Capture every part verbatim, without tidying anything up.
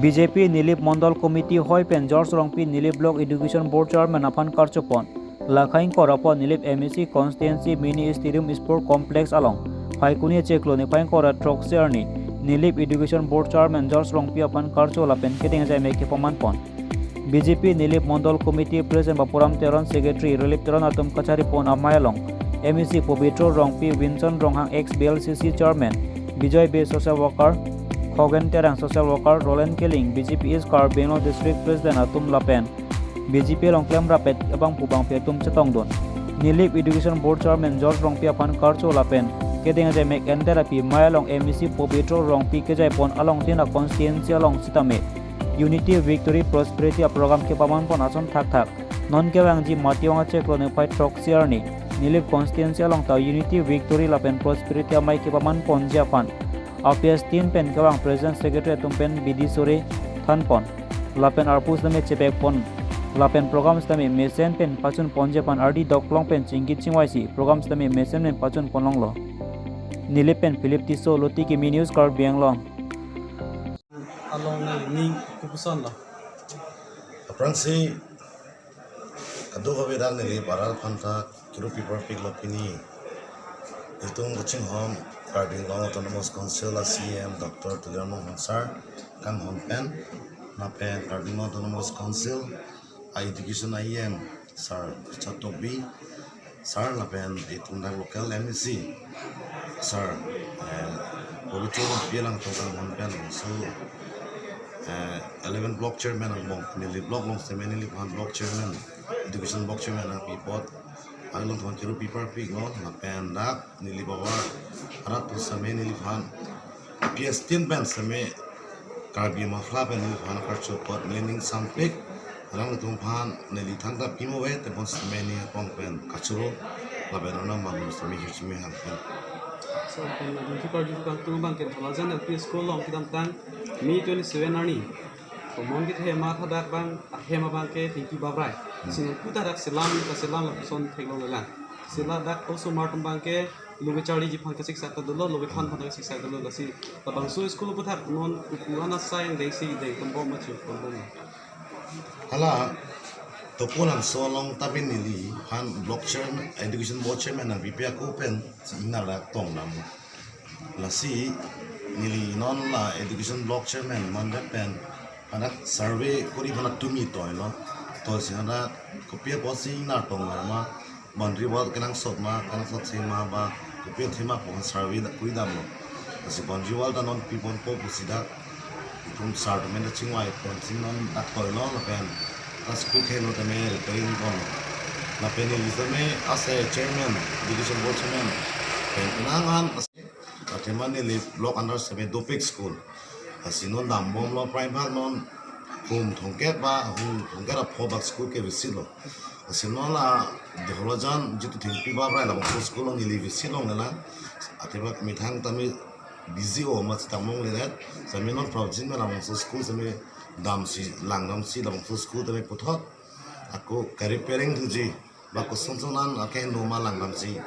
B J P Nilip Mondol Committee hoi pen George Rongpi Nilip Block Education Board Chairman aphan karchopon. Lakhai ingkoi ra pho Nilip M A C Constituency Mini Stadium Sport Complex along Phaikuni chiklo niphai ingkoi ra throksi arni Nilip Education Board Chairman George Rongpi aphan karcho lapen kedeng ajai mek kepamanpon. B J P Nilip Mondol Committee President Bapuram Teron, Secretary Rilip Teron atum kacharipon amei along M A C Pobitro Rongpi, Winson Ronghang, ex B L C C Chairman, Bijoy Bey, social worker, Khogen Terang, social worker, Roland Killing, B J P East Karbi Anglong District President atum lapen B J P along klemrap-et abangphu bangphi atum chetongdun. Nilip Education Board Chairman George Rongpi aphan karcho lapen kedeng ajai mek enter api amei along M A C Pobitro Rongpi kejaipon along tin a constituency along sitame Unity Victory Prosperity a program kepamanpon ason thakthak. Non kevangji Mationg achiklo niphai throksi arni Nilip constituency along ta Unity Victory lapen Prosperity amei kepamanponji aphan a P S tin pen kevang President Secretary atum pen bidi sore thanpon lapen arpu sitame chepekpon lapen program sitame mesen pen pachunponji aphan ardi doklong pen chingki chingvaisi program sitame mesen pen pachunpon longlo. Nilip pen Philip Tisso, Lotiki Mini News, Karbi Anglong. Along nangning kopuson lo. Aphrangsi kadokave dak neli barar phanta kiru pipar piklo pini. Itum kachinghon Karbi Anglong Autonomous Council a C E M Doctor Tuliram Ronghang sir kanghon pen, lapen Karbi Anglong Autonomous Council a Education a E M sir Richard Tokbi sir lapen itum dak local M A C sir, eh, Pobitro Rongpi alangtum kanghon pen so, eh, eleven block chairman angbong, Nilip block along sitame Nilip aphan block chairman, education block chairman nangpi apot alangtum kiru pipar piklo, lapen dak Nilip ahavar arat atum sitame Nilip aphan P S tin pen sitame Karbi Mafla pen Nilip aphan karcho apot neli ning sampik, alangtum aphan neli thangta pimo ve, tebon sitame ning apong pen kachoro, lapen arnam malum sitame hirjume hang pen. So, pen neli karju kangtung abangke Dholajan L P School along kedamtang May twenty-seven arni tomon kethe ma thadak abang, ahem abangke Pinky Babrai. Hmm. Sinong puta dak selam, kaselam lapuson theklonglelang. Sila dak osomar atum abangke lo kecharliji aphan kasiksak ta dolo, lo kethan aphan kasiksak dolo, lasi labangso school aphuthak non kopi-an asai dengsi deng tombom ma chu tombom ma. Hala, Topolangso along ta pen neliphan block chairman, education board chairman nangpipe ako pen si ingnar dak tong dam. Lasi neli non la education block chairman mandet pen pada survey kori pada tumi toilo. Tosi pada kopi apotsi ingnar tong ma, boundary wall kenangsot ma, kenangsot si ma ba, kopi athema pu survey dak kori damlo. Lasi boundary wall ta non piponpo pusi dak itum sar tame dak chingvai ponsi non dak toilo lapen ta school kehingno tame repairing ponlo. Lapen neli tame as a chairman, education board chairman, pen kenangan athema neli block under sitame dopik school. Lasi non dambomlo, prai bak non hum thomkep ba, hum thomkep ra pho bak school ke visit lo. Lasi non la Dholajan Jitu Thengpi Babrai labangso school along neli visit longlelang. Athema methang tame busy o ma sitame longlelet. Sitame non provision ma labangso school sitame damsi, langdamsi labangso school tame puthot ako ka-repairing thuji. Ba kosonson an akehingno ma langdamsi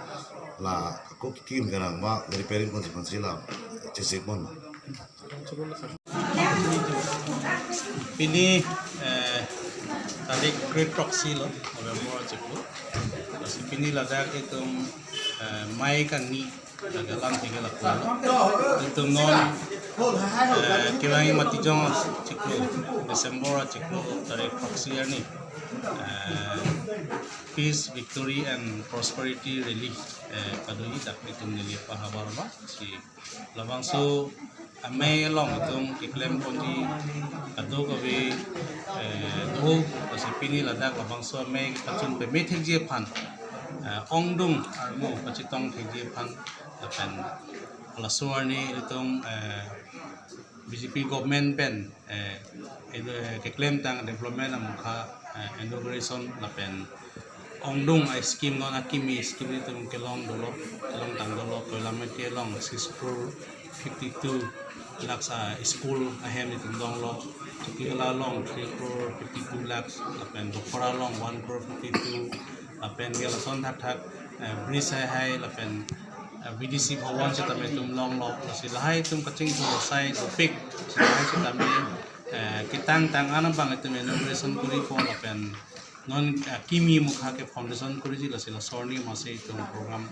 la ako kikim kerang ba repairing ponsi ponsi la chesik pon. Pini, eh, tarik kre-throksi lo, November achiklo. Lasi pini ladak itum, eh, mei kangni ladak alam tinggal aku. Itum non, eh, kevang Matijong achiklo, December achiklo, tarik throksi arni, eh, Peace, Victory and Prosperity Rally, eh, padoji dak itum neli pahabar ba si labangso amei along itum keklem ponji kadokave, eh, do, lasi pini ladak labangso amei kepachun peme thekji aphan, eh, ongdung armu kachetong thekji aphan, lapen laso arni itum, eh, B J P government pen, eh, ed-, eh, keklemtang development amukha, eh, inauguration lapen ongdung a-scheme non akimi scheme itum kelong dolo, kelongtang dolo, Koilamati along six crore fifty-two lakhs a-school ahem itum donglo, Chokihola along three crore fifty-two lakhs, lapen Dophora along one crore fifty-two, lapen ke lason thakthak, eh, bridge hai hai, lapen, eh, V D C Bhawan sitame itum longlo, lasi lahai itum kachingthur asai dopik, lasi lahai sitame Eh, ketang tang an abang itum inauguration kori pon lapen non, eh, kimi mukha ke foundation koriji, lasi laso arni masi itum program,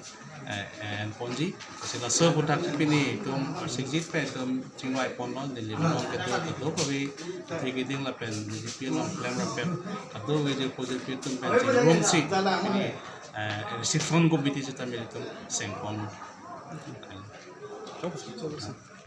eh, eh, en ponji, lasi laso aphuthak pini itum arsik jit pen itum chingvai ponlo, Delhi along kedo kedo kave, thik iding lapen B J P along klem rapet, kedo kave jirpo jirpi atum pen chingrumsi pini, eh, reception committee sita mili itum seng pon.